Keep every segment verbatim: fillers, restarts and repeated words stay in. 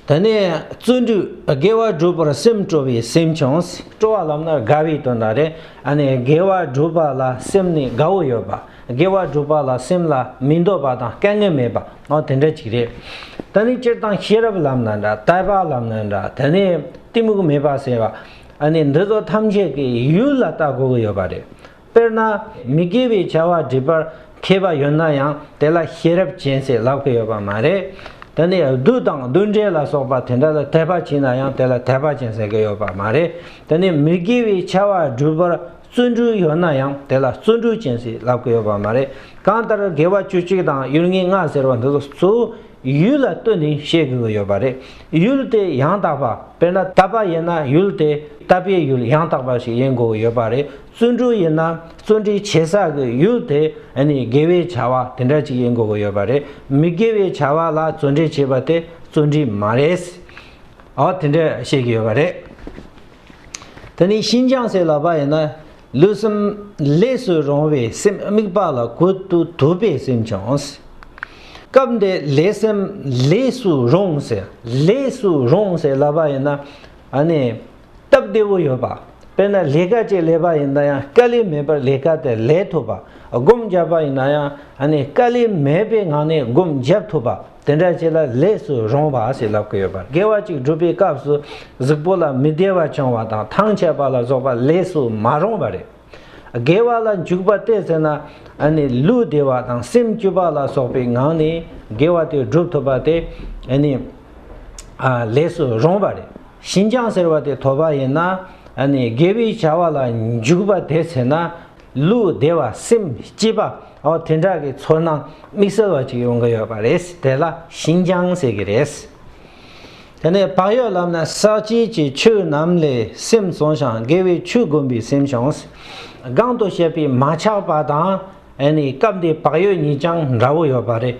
དེ་ནས་བརྩོན་འགྲུས། དགེ་བ་བསྒྲུབ་པར་སེམས་སྤྲོ་བའི་སེམས་ཀྱང་། སྤྲོ་བ་ལབ་ན་དགའ་བའི་དོན་དག་རེད། ཨ་ནི་དགེ་བ་བསྒྲུབ་པ་ལ་སེམས་ནི་དགའ་བོ་ཡོད་པ། དགེ་བ་བསྒྲུབ་པ་ལ་སེམས་ལ་མི་འདོད་པ་དང་དཀའ་ངལ་མེད་པ། ཨོ་དེ་འདྲ་ཅིག་རེད། དེ་ནས་སྤྱིར་བཏང་ཤེས་རབ་ལབ་ན་འདྲ། དད་པ་ལབ་ན་འདྲ། དེ་ནས་གཏི་མུག་མེད་པ་ཟེར་བ། ཨ་ནི་འདི་ཚོ་ཐམས་ཅད་ཀྱི་ཡུལ་ལ་ལྟ་དགོས་ཀྱི་ཡོད་པ་རེད། དཔེར་ན། མི་དགེ་བའི་བྱ་བ་སྒྲུབ་པར་མཁས་པ་ཡོད་ན་ཡང་དེ་ལ་ཤེས་རབ་ཅན་ཟེར་ལབ་ཀྱི་ཡོད་པ་མ་རེད། དེ་ནས་བདུད་དང་བདུད་འདྲེ་ལ་སོགས་པ་དེ་འདྲ་ལ་དད་པ་བྱས་ན་ཡང་དེ་ལ་དད་པ་ཅན་ཟེར་གྱི་ཡོད་པ་མ་རེད། དེ་ནས་མི་དགེ་བའི་བྱ་བ་སྒྲུབ་པར་བརྩོན་འགྲུས་ཡོད་ན་ཡང་དེ་ལ་བརྩོན་འགྲུས་ཅན་ཟེར་ལབ་ཀྱི་ཡོད་པ་མ་རེད། གང་ལྟར་དགེ་བ་བཅུ་གཅིག་དང་ཡུལ་ངེས་ལྔ་ཟེར་བ་འདི་ཚོ་གཙོ་བོ་ཡུལ་ལ་ལྟོས་ནས་བཤད་དགོས་ཀྱི་ཡོད་པ་རེད། ཡུལ་དེ་ཡང་དག་པ། དཔེར་ན་དད་པ་ཡིན་ན་ཡུལ་དེ་དད་པའི་ཡུལ་ཡང་དག་པ་ཞིག་ཡིན་དགོས་ཀྱི་ཡོད་པ་རེད། བརྩོན་འགྲུས་ཡིན་ན་བརྩོན་འགྲུས་བྱེད་ས་གི་ཡུལ་དེ་ཨ་ནི་དགེ་བའི་བྱ་བ་དེ་འདྲ་ཅིག་ཡིན་དགོས་ཀྱི་ཡོད་པ་རེད། མི་དགེ་བའི་བྱ་བ་ལ་བརྩོན་འགྲུས་བྱེད་པ་དེ་བརྩོན་འགྲུས་མ་རེད། ཨོ་དེ་འདྲ་བཤད་ཀྱི་ཡོད་པ་རེད། དེ་ནས་ཤིན་སྦྱངས་ཟེར་ལབ་པ་ཡིན་ན། ལུས་སེམས་ལས་སུ་རུང་བའི་སེམས་དམིགས་པ་ལ་གུད་དུ་དུད་པའི་སེམས་ཀྱང་། སྐབས་འདིར་ལས་སེམས་ལས་སུ་རུང་ཟེར། ལས་སུ་རུང་ཟེར་ལབ་པ་ཡིན་ན། ཨ་ནི། སྟབས་བདེ་བོ་ཡོད་པ། དཔེར་ན་ལས་ཀ་ཅིག་ལས་པ་ཡིན་ན་ཡང་དཀའ་ལས་མེད་པར་ལས་ཀ་དེ་ལས་ཐུབ་པ། སྒོམ་བརྒྱབ་པ་ཡིན་ན་ཡང་ཨ་ནི་དཀའ་ལས་མེད་པའི་ངང་ནས་སྒོམ་བརྒྱབ་ཐུབ་པ། དེ་འདྲ་ཅིག་ལ་ལས་སུ་རུང་བ་ཞེས་ལབ་ཀྱི་ཡོད་པ། དགེ་བ་ཅིག་སྒྲུབ་པའི་སྐབས་སུ་གཟུགས་པོ་ལ་མི་བདེ་བ་བྱུང་བ་དང་ཐང་ཆད་པ་ལ་སོགས་པ་ལས་སུ་མ་རུང་བ་རེད། དགེ་བ་ལ་འཇུག་པ་སྟེ་ཟེར་ན། ཨ་ནི་ལུས་བདེ་བ་དང་སེམས་སྐྱིད་པ་ལ་སོགས་པའི་ངང་ནས་དགེ་བ་དེ་སྒྲུབ་ཐུབ་པ་དེ་ཨ་ནི་ཨ་ལས་སུ་རུང་བ་རེད། ཤིན་སྦྱངས་ཟེར་བ་དེ་ཐོབ་པ་ཡིན་ན། ཨ་ནི་དགེ་བའི་བྱ་བ་ལ་འཇུག་པ་དེ་ཟེར་ན། ལུས་བདེ་བ་སེམས་སྐྱིད་པ། ཨོ་དེ་འདྲ་གི་ཚོར་སྣང་དམིགས་བསལ་བ་ཅིག་ཡོང་གི་ཡོད་པ་རེད། དེ་ལ་ཤིན་སྦྱངས་ཟེར་གི་རེད། དེ་ནས་བག་ཡོད་ལབ་ན་ཟག་བཅས་ཀྱི་ཆོས་རྣམས་ལས་སེམས་བཙོང་ཞིང་དགེ་བའི་ཆོས་བསྒོམ་པའི་སེམས་ཀྱང་། གོང་དུ་བཤད་པའི་མ་ཆགས་པ་དང་། ཨ་ནི་སྐབས་འདིའི་བག་ཡོད་གཉིས་ཀྱང་འདྲ་བོ་ཡོད་པ་རེད།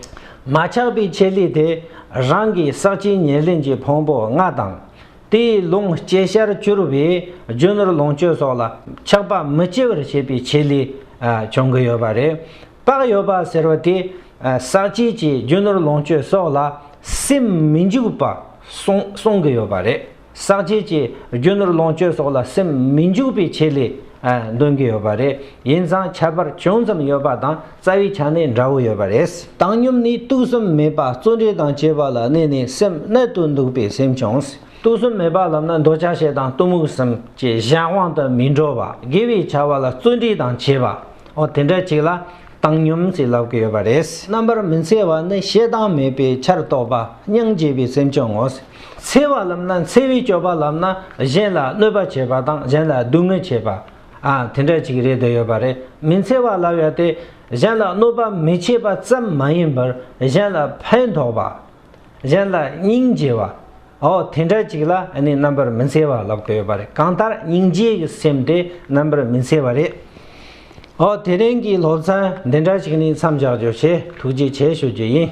མ་ཆགས་པའི་ཆེད་ལས་དེ་རང་གི་ཟག་བཅས་ཉེར་ལེན་གྱི་ཕུང་པོ་ལྔ་དང་། དེའི་ལོངས་སྤྱོད་ཤར་གྱུར་པའི་རྒྱུ་ནོར་ལོངས་སྤྱོད་སོགས་ལ་ཆགས་པ་མི་སྐྱེ་བར་བྱེད་པའི་ཆེད་ལས་ཨ་བྱུང་གི་ཡོད་པ་རེད། བག་ཡོད་པ་ཟེར་བ་དེ་ཨ་ཟག་བཅས་ཀྱི་རྒྱུ་ནོར་ལོངས་སྤྱོད་སོགས་ལ་སེམས་མི་འཇུག་པ་གསུང་གསུང་གི་ཡོད་པ་རེད། ཟག་བཅས་ཀྱི་རྒྱུ་ནོར་ལོངས་སྤྱོད་སོགས་ལ་སེམས་མི་འཇུག་པའི་ཆེད་ལས་ཨ་འདོན་གྱི་ཡོད་པ་རེད། ཡིན་ཙང་ཁྱད་པར་ཅུང་ཙམ་ཡོད་པ་དང་རྩ་བའི་ཆ་ནས་འདྲ་བོ་ཡོད་པ་རེད། བཏང་སྙོམས་ནི་དུག་གསུམ་མེད་པ་བརྩོན་འགྲུས་དང་བཅས་པ་ལ་གནས་ནས་སེམས་གནད་དུ་འདུག་པའི་སེམས་ཀྱང་། དུག་གསུམ་མེད་པ་ལབ་ན་འདོད་ཆགས་ཞེ་སྡང་གཏི་མུག་གསུམ་གྱི་གཞན་དབང་དུ་མི་འགྲོ་བ། དགེ་བའི་བྱ་བ་ལ་བརྩོན་འགྲུས་དང་བཅས་པ། འོ་དེ་འདྲ་ཅིག་ལ་བཏང་སྙོམས་ཞེས་ལབ་ཀྱི་ཡོད་པ་རེད། རྣམ་པར་མི་འཚེ་བ་ནི་ཞེ་སྡང་མེད་པའི་ཆར་གཏོགས་པ་སྙིང་རྗེ་བའི་སེམས་ཀྱང་ངོ་། འཚེ་བ་ལབ་ན་འཚེ་བའི་སྤྱོད་པ་ལབ་ན་གཞན་ལ་གནོད་པ་བྱེད་པ་དང་གཞན་ལ་སྡུག་བསྔལ་བྱེད་པ། ཨ་དེ་འདྲ་ཅིག་རེད་དེ་ཡོད་པ་རེད། མི་འཚེ་བ་ལབ་ཡ་དེ་གཞན་ལ་གནོད་པ་མི་བྱེད་པ་ཙམ་མ་ཡིན་པར་གཞན་ལ་ཕན་ཐོགས་པ། གཞན་ལ་སྙིང་རྗེ་བ། ཨོ་དེ་འདྲ་ཅིག་ལ་ཨ་ནི་རྣམ་པར་མི་འཚེ་བ་ལབ་ཀྱི་ཡོད་པ་རེད། གང་ལྟར་སྙིང་རྗེ་གི་སེམས་དེ་རྣམ་པར་མི་འཚེ་བ་རེད། ཨོ་དེ་རིང་གི་སློབ་ཚན་འདི་འདྲ་ཞིག་ནས་མཚམས་བཞག་རྒྱུ་བྱས། ཐུགས་རྗེ་ཆེ་ཞུ་རྒྱུ་ཡིན།